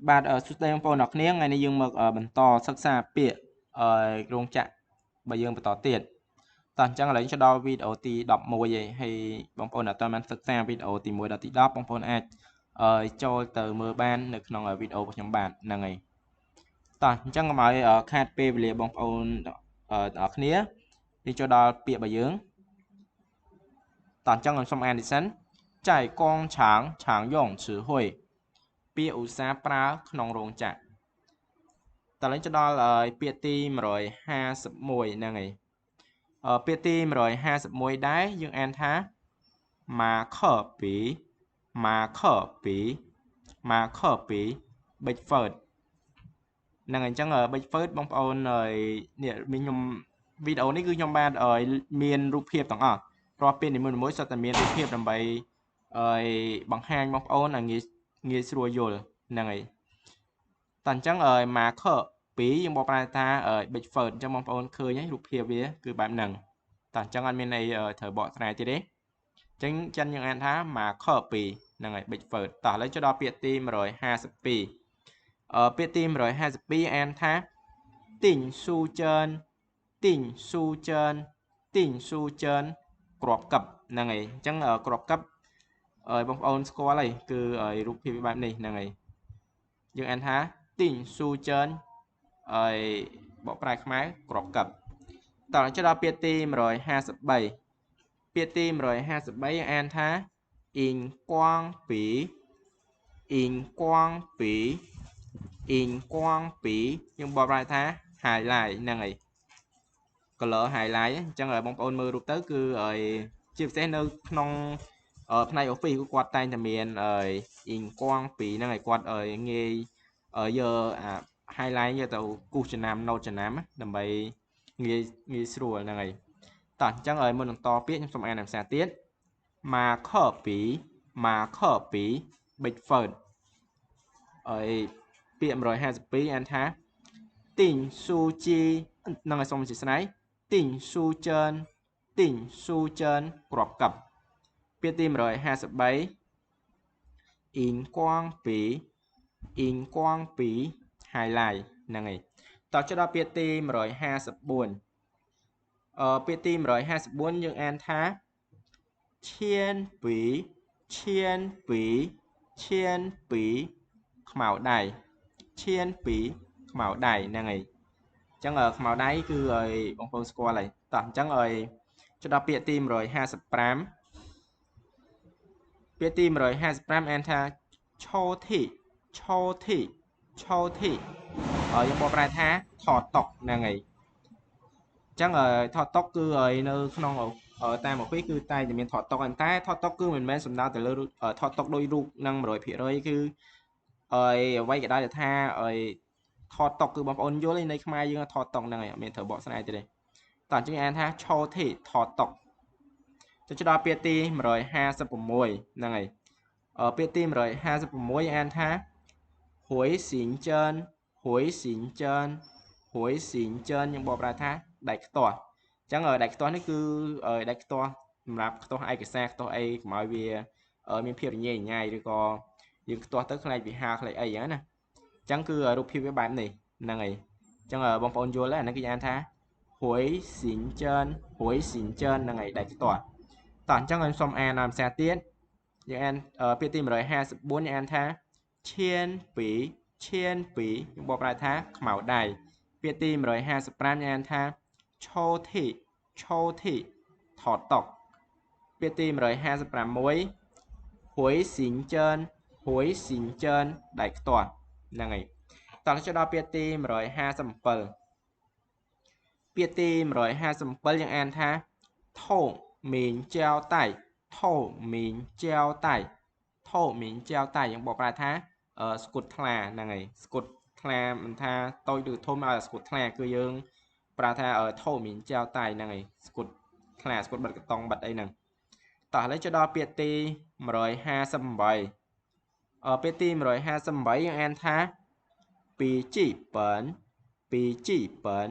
បាទសួស្តីបងប្អូនអ្នកគ្នាថ្ងៃនេះយើងមកបន្តសិក្សាពាក្យរោងចក្របើយើងបន្តទៀតតោះអញ្ចឹងឥឡូវចូលដល់វីដេអូទី11ហើយហើយបងប្អូនអត់ទាន់បានសិក្សាវីដេអូទី1ដល់ទី10បងប្អូនអាចចូលទៅមើលបាននៅក្នុងវីដេអូរបស់ខ្ញុំបាទហ្នឹងហើយតោះអញ្ចឹងកុំឲ្យខាតពេលវេលាបងប្អូនទាំងអស់គ្នានេះចូលដល់ពាក្យរបស់យើងតោះអញ្ចឹងខ្ញុំសូមអាននេះសិនចៃកងឆាងឆាងយ៉ងឈឺហ៊ុយពាក្យឧស្សាហ៍ប្រើក្នុងរោងចក្រតើឡើងចូលដល់ពាក្យទី151ហ្នឹងហើយពាក្យទី151ដែរយើងអានថាម៉ាខពីម៉ាខពីម៉ាខពីបិចហ្វឺតហ្នឹងអញ្ចឹងបិចហ្វឺតបងប្អូននេះមានខ្ញុំវីដេអូនេះគឺខ្ញុំបាទមានរូបភាពទាំងអស់រាល់ពាក្យនីមួយៗសុទ្ធតែមានរូបភាពដើម្បីឲ្យបង្ហាញបងប្អូនឲ្យងាយស្រួលយល់ហ្នឹងហើយតើអញ្ចឹងម៉ាខ2យើងបកប្រែថាបិចហ្វឺតអញ្ចឹងបងប្អូនឃើញហើយរូបភាពវាគឺបែបហ្នឹងតើអញ្ចឹងអត់មានអីត្រូវបកស្រាយទៀតទេអញ្ចឹងចិនយើងអានថាម៉ាខ2ហ្នឹងហើយបិចហ្វឺតតោះឥឡូវចូលដល់ពាក្យទី152ពាក្យទី152អានថាទីងស៊ូចើនទីងស៊ូចើនទីងស៊ូចើនក្របកឹបហ្នឹងហើយអញ្ចឹងក្របកឹបបងប្អូនស្គាល់ហើយគឺរូបភាពបែបនេះហ្នឹងហើយយើងអានថាទីងស៊ូចើនហើយបកប្រែខ្មែរក្របកឹបតោះចូលដល់ពាក្យទី153ពាក្យទី153អានថាអ៊ីងគួងពីអ៊ីងគួងពីអ៊ីងគួងពីយើងបកប្រែថា highlight ហ្នឹងហើយ color highlight អញ្ចឹងបងប្អូនមើលរូបទៅគឺជាពិសេសនៅក្នុងផ្នែក Office គឺគាត់តែងតែមានអ៊ីងគួងពីហ្នឹងឲ្យគាត់ងាយយកអា highlight យកទៅគូសចំណាំ note ចំណាំដើម្បីងាយស្រួលហ្នឹងហើយតោះអញ្ចឹងឲ្យមុនបន្តពាក្យខ្ញុំសូមអានភាសាទៀតម៉ាខពីម៉ាខពីបិចហ្វឺតហើយពាក្យ152អានថាទីងស៊ូជីនឹងឲ្យសូមអធិស្ឋានទីងស៊ូចើនទីងស៊ូចើនក្របកឹបពាក្យទី153អ៊ីងគួងពីអ៊ីងគួងពី highlight ហ្នឹងហើយតោះចូលដល់ពាក្យទី154ពាក្យទី154យើងអានថាឈានពីឈានពីឈានពីខ្មៅដៃឈានពីខ្មៅដៃហ្នឹងហើយអញ្ចឹងខ្មៅដៃគឺឲ្យបងប្អូនស្គាល់ហើយតោះអញ្ចឹងឲ្យចូលដល់ពាក្យទី155ពាក្យទី155អានថាឆោធីឆោធីឆោធីហើយយើងបកប្រែថាថតតុកហ្នឹងហើយអញ្ចឹងថតតុកគឺឲ្យនៅក្នុងតាម Office គឺតែមានថតតុកតែថតតុកគឺមិនមែនសំដៅទៅលើថតតុកដោយរូបនឹង100%គឺឲ្យអ្វីក៏ដោយថាឲ្យថតតុកគឺបងប្អូនយល់នៅខ្មែរយើងថតតុកហ្នឹងហើយអត់មានត្រូវបកស្រាយទេតោះអញ្ចឹងអានថាឆោធីថតតុកចុចដល់ពាក្យទី156ហ្នឹងហើយពាក្យទី156អានថាហួយសិងចើនហួយសិងចើនហួយសិងចើនយើងបកប្រែថាដែកខ្ទាស់អញ្ចឹងដែកខ្ទាស់នេះគឺដែកខ្ទាស់សម្រាប់ខ្ទាស់ឯកសារខ្ទាស់អីកុំឲ្យវាមានភាពរញ៉េរញ៉ៃឬក៏យើងខ្ទាស់ទៅខ្លាចវាហាលខ្លាចអីអញ្ចឹងណាអញ្ចឹងគឺរូបភាពវាបែបនេះហ្នឹងហើយអញ្ចឹងបងប្អូនយល់ហើយអានេះគេអានថាហួយសិងចើនហួយសិងចើនហ្នឹងហើយដែកខ្ទាស់តោះអញ្ចឹងខ្ញុំសូមអានតាមភាសាទៀតយើងអានពាក្យទី154យើងអានថាឈានពីឈានពីយើងបកប្រែថាខ្មៅដៃពាក្យទី155យើងអានថាឆោធីឆោធីថតតុកពាក្យទី156ហួយសិងចើនហួយសិងចើនដែកខ្ទាស់ហ្នឹងហើយតោះចូលដល់ពាក្យទី157ពាក្យទី157យើងអានថាថោមីងចែវតៃថោមីងចែវតៃថោមីងចែវតៃយើងបកប្រែថាស្គុតថ្លាហ្នឹងហើយស្គុតថ្លាមិនថាតូចឬធំឲ្យស្គុតថ្លាគឺយើងប្រើថាថោមីងចែវតៃហ្នឹងហើយស្គុតថ្លាស្គុតបិទកតុងបិទអីហ្នឹងតោះឥឡូវចូលដល់ពាក្យទី158ពាក្យទី158យើងអានថាពីជីប៉ិនពីជីប៉ិន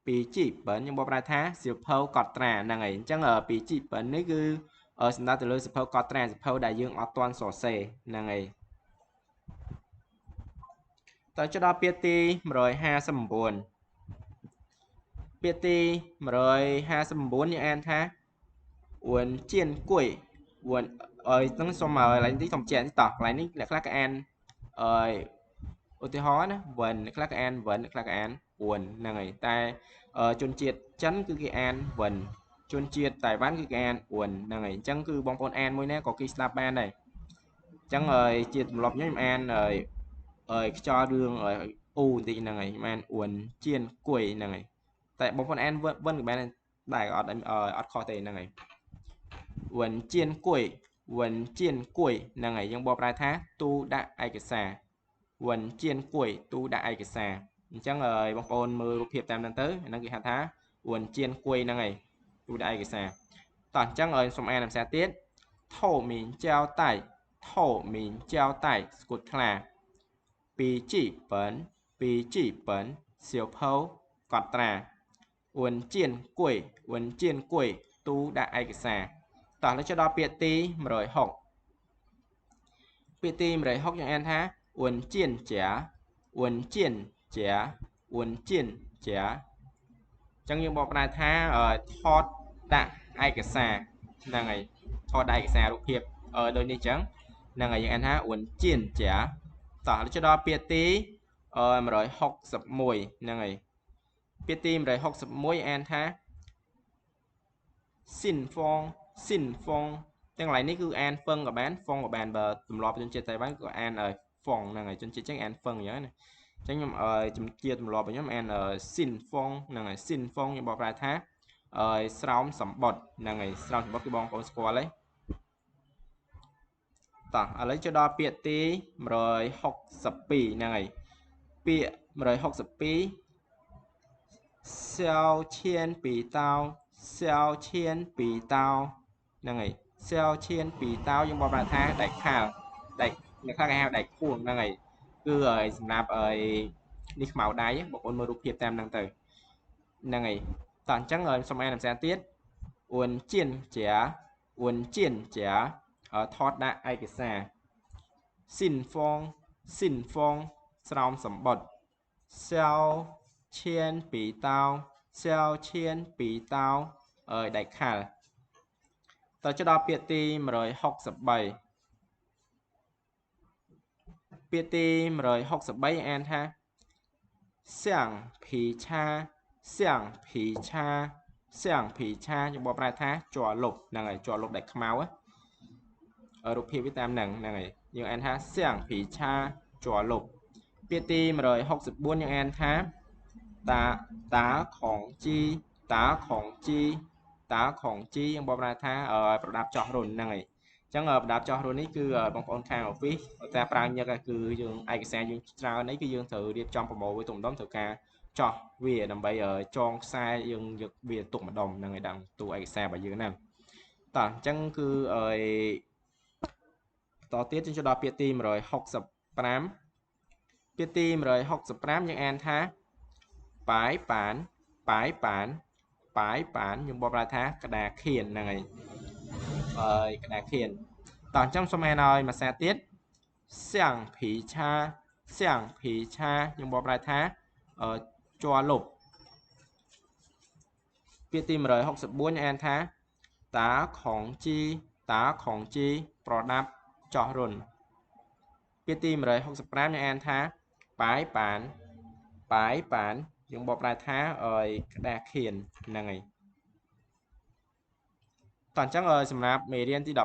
ពីជីប៉ិនយើងបកប្រែថាសៀវភៅកត់ត្រាហ្នឹងហើយអញ្ចឹងពីជីប៉ិននេះគឺសំដៅទៅលើសៀវភៅកត់ត្រាសៀវភៅដែលយើងអត់ទាន់សរសេរហ្នឹងហើយ តើចុះដល់ពាក្យទី159ពាក្យទី159យើងអានថាអួនជៀនគួយអួនអើយហ្នឹងសុំឲ្យកន្លែងទីសុំជាក់តោះកន្លែងនេះអ្នកខ្លះក៏អានអើយឧទាហរណ៍ណាវិនអ្នកខ្លះក៏អានវិនអ្នកខ្លះក៏អានអួនហ្នឹងហើយតែជនជាតិចិនគឺគេអានវិនជនជាតិតៃវ៉ាន់គឺគេអានអួនហ្នឹងហើយអញ្ចឹងគឺបងប្អូនអានមួយណាក៏គេស្ដាប់បានដែរអញ្ចឹងជាទម្លាប់ខ្ញុំអានអើយខ្យល់រឿងអ៊ូបន្តិចហ្នឹងហើយខ្ញុំអានអួនជៀនគួយហ្នឹងហើយតែបងប្អូនអានវិនក៏បានដែរអត់អត់ខុសទេហ្នឹងហើយវិនជៀនគួយវិនជៀនគួយហ្នឹងហើយយើងបកប្រែថាទូដាក់ឯកសារវិនជៀនគួយទូដាក់ឯកសារអញ្ចឹងបងប្អូនមើលរូបភាពតាមហ្នឹងទៅហ្នឹងគេហៅថាវិនជៀនគួយហ្នឹងហើយទូដាក់ឯកសារតោះអញ្ចឹងឲ្យសូមអានភាសាទៀតថោមីងចៅតៃថោមីងចៅតៃស្គុតថ្លាពីជីប៉ិនពីជីប៉ិនសៀវភៅកត់ត្រាអួនជៀនគួយអួនជៀនគួយទូដាក់ឯកសារតោះឥឡូវចូលដល់ពាក្យទី160ពាក្យទី160យើងអានថាអួនជៀនជាអួនជៀនជាអួនជៀនជាអញ្ចឹងយើងបកប្រែថាថតដាក់ឯកសារហ្នឹងហើយថតដាក់ឯកសាររូបភាពដូចនេះអញ្ចឹងហ្នឹងហើយយើងអានថាអួនជៀនជាតោះឥឡូវចូលដល់ពាក្យទី161ហ្នឹងហើយពាក្យទី161អានថាស៊ីនហ្វងស៊ីនហ្វងទាំងកន្លែងនេះគឺអានហ្វឹងក៏បានហ្វងក៏បានបើទម្លាប់ជនជាតិតៃវ៉ាន់ក៏អានឲ្យហ្វងហ្នឹងហើយជនជាតិចឹងអានហ្វឹងអញ្ចឹងណាអញ្ចឹងខ្ញុំឲ្យជាទម្លាប់របស់ខ្ញុំអានស៊ីនហ្វងហ្នឹងហើយស៊ីនហ្វងខ្ញុំបកប្រែថាឲ្យស្រោមសម្បត្តិហ្នឹងហើយស្រោមសម្បត្តិគឺបងប្អូនស្គាល់ហើយតោះឥឡូវចូលដល់ពាក្យទី162ហ្នឹងហើយពាក្យ162សៀវឈៀនពីតោសៀវឈៀនពីតោហ្នឹងហើយសៀវឈៀនពីតោយើងបកប្រែថាដែកខាលដែកអ្នកខ្លះគេហៅដែកខួងហ្នឹងហើយគឺឲ្យសម្រាប់ឲ្យនេះខ្មៅដៃបងប្អូនមើលរូបភាពតាមហ្នឹងទៅហ្នឹងហើយតោះអញ្ចឹងសូមអានភាសាទៀតអួនជៀនជាអួនជៀនជាថតដាក់ឯកសារស៊ីនហ្វងស៊ីនហ្វងស្រោមសម្បត្តិសៀវឈៀនពីតោសៀវឈៀនពីតោអើយដែកខាលតើចូលដល់ពាក្យទី163ពាក្យទី163អានថាសៀងភីឆាសៀងភីឆាសៀងភីឆាយើងបកប្រែថាជ័រលុបហ្នឹងហើយជ័រលុបដែកខ្មៅរូបភាពវាតាមហ្នឹងហ្នឹងហើយយើងអានថាសៀងភីឆាជ័រលុបពាក្យទី164យើងអានថាតាតាខងជីតាខងជីតាខងជីយើងបកប្រែថាប្រដាប់ចោះរុនហ្នឹងហើយអញ្ចឹងប្រដាប់ចោះរុននេះគឺបងប្អូនខាង Office តែប្រើញឹកគឺយើងឯកសារយើងច្រើនអីគឺយើងត្រូវរៀបចំប្រមូលវាទុកម្ដុំត្រូវការចោះវាដើម្បីចងខ្សែយើងយកវាទុកម្ដុំហ្នឹងហើយដល់ទូឯកសាររបស់យើងហ្នឹងតោះអញ្ចឹងគឺអឺបន្តទៀតយើងចូលដល់ពាក្យទី165ពាក្យទី165យើងអានថាបាយប៉ានបាយប៉ានបាយប៉ានយើងបកប្រែថាក្តារខៀនហ្នឹងហើយអើយក្តារខៀនតោះអញ្ចឹងសូមអានឲ្យមួយសារទៀតសៀងភីឆាសៀងភីឆាយើងបកប្រែថាជ័រលុបពាក្យទី164អានថាតាខងជីតាខងជីប្រដាប់ចោះរុនពាក្យទី165យើងអានថាបាយប៉ានបាយប៉ានយើងបកប្រែថាឲ្យក្តារខៀនហ្នឹងហើយតោះអញ្ចឹងសម្រាប់មេរៀនទី11រ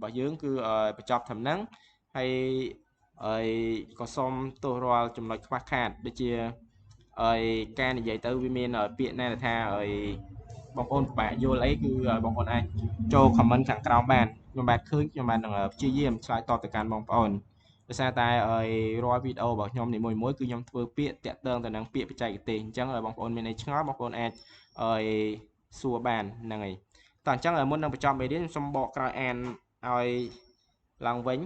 បស់យើងគឺបញ្ចប់ត្រឹមហ្នឹងហើយហើយក៏សូមទោសរាល់ចំណុចខ្វះខាតដូចជាហើយការនិយាយទៅវាមានពាក្យណាដែលថាឲ្យបងប្អូនពិបាកយល់អីគឺបងប្អូនអាចចូល comment ខាងក្រោមបានខ្ញុំបាទឃើញខ្ញុំបាទនឹងព្យាយាមឆ្លើយតបទៅកាន់បងប្អូនដោយសារតែឲ្យរាល់វីដេអូរបស់ខ្ញុំនីមួយៗគឺខ្ញុំធ្វើពាក្យតាក់ទងទៅនឹងពាក្យបច្ចេកទេសអញ្ចឹងបងប្អូនមានអីឆ្ងល់បងប្អូនអាចឲ្យសួរបានហ្នឹងហើយតោះអញ្ចឹងមុននឹងបញ្ចប់មេរៀនខ្ញុំសូមបកក្រោយអានឲ្យឡើងវិញ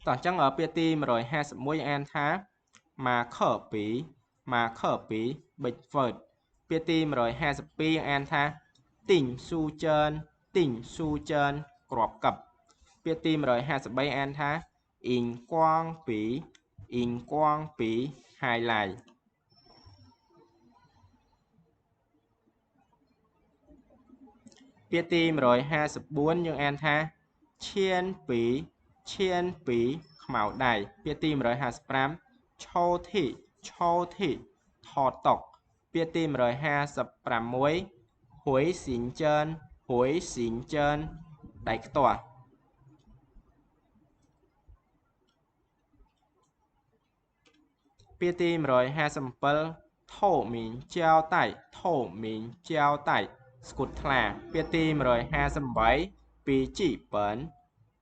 តោះអញ្ចឹងពាក្យទី151អានថាម៉ាខ2ម៉ាខ2បិចហ្វឺតពាក្យទី152អានថាទីងស៊ូចើន ទិញស៊ូចើនក្របកឹបពាក្យទី153អានថាអ៊ីងគួងពីអ៊ីងគួងពី highlight ពាក្យទី154យើងអានថាឈានពីឈានពីខ្មៅដៃពាក្យទី155ឆោធីឆោធីថតតុកពាក្យទី156ហួយស៊ីងចើនហួយស៊ីងចើនដៃខ្ទាស់ពាក្យទី157ថោមីងចាវតៃថោមីងចាវតៃស្គុតថ្លាពាក្យទី158ពីជីប៉ិន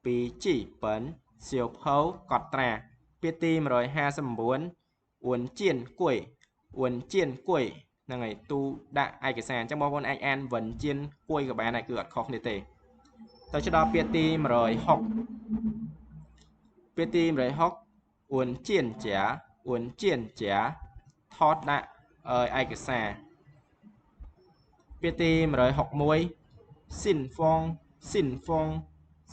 ពីជីប៉ិនសៀវភៅកត់ត្រាពាក្យទី159អួនជៀនគួយអួនជៀនគួយហ្នឹងហើយទូដាក់ឯកសារអញ្ចឹងបងប្អូនអាចអានវិនជៀនគួយក៏បានដែរគឺអត់ខុសគ្នាទេទៅដល់ពាក្យទី160ពាក្យទី160អួនជៀនចាអួនជៀនចាថតដាក់ឯកសារពាក្យទី161ស៊ីនហ្វងស៊ីនហ្វង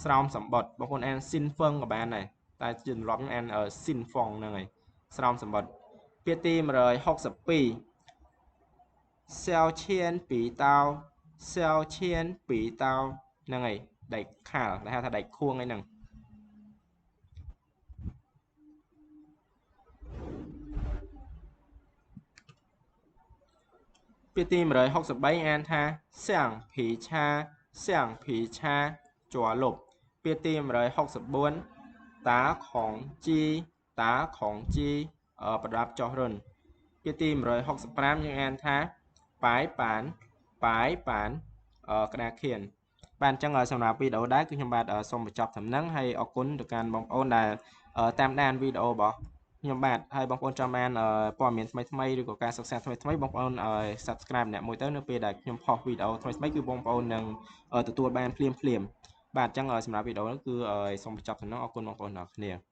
ស្រោមសម្បត្តិបងប្អូនអានស៊ីនហ្វឹងក៏បានដែរតែជាទម្លាប់អានស៊ីនហ្វងហ្នឹងហើយស្រោមសម្បត្តិពាក្យទី162សៀវឈៀនពីតោសៀវឈៀនពីតោហ្នឹងហើយដែកខាលដែលហៅថាដែកខួងអីហ្នឹងពាក្យទី163អានថាសៀងភីឆាសៀងភីឆាជ័រលុបពាក្យទី164តាខងជីតាខងជីប្រដាប់ចោះរុនពាក្យទី165យើងអានថាបាយប៉ានបាយប៉ានក្តារខៀនបាទអញ្ចឹងសម្រាប់វីដេអូដែរគឺខ្ញុំបាទសូមបញ្ចប់ត្រឹមហ្នឹងហើយអរគុណទៅកាន់បងប្អូនដែលតាមដានវីដេអូរបស់ខ្ញុំបាទហើយបងប្អូនចង់បានព័ត៌មានថ្មីៗឬក៏ការសិក្សាថ្មីៗបងប្អូនឲ្យ Subscribe អ្នកមួយទៅនៅពេលដែលខ្ញុំផុសវីដេអូថ្មីៗគឺបងប្អូននឹងទទួលបានភ្លាមៗបាទអញ្ចឹងសម្រាប់វីដេអូនេះគឺសូមបញ្ចប់ត្រឹមហ្នឹងអរគុណបងប្អូនទាំងអស់គ្នា។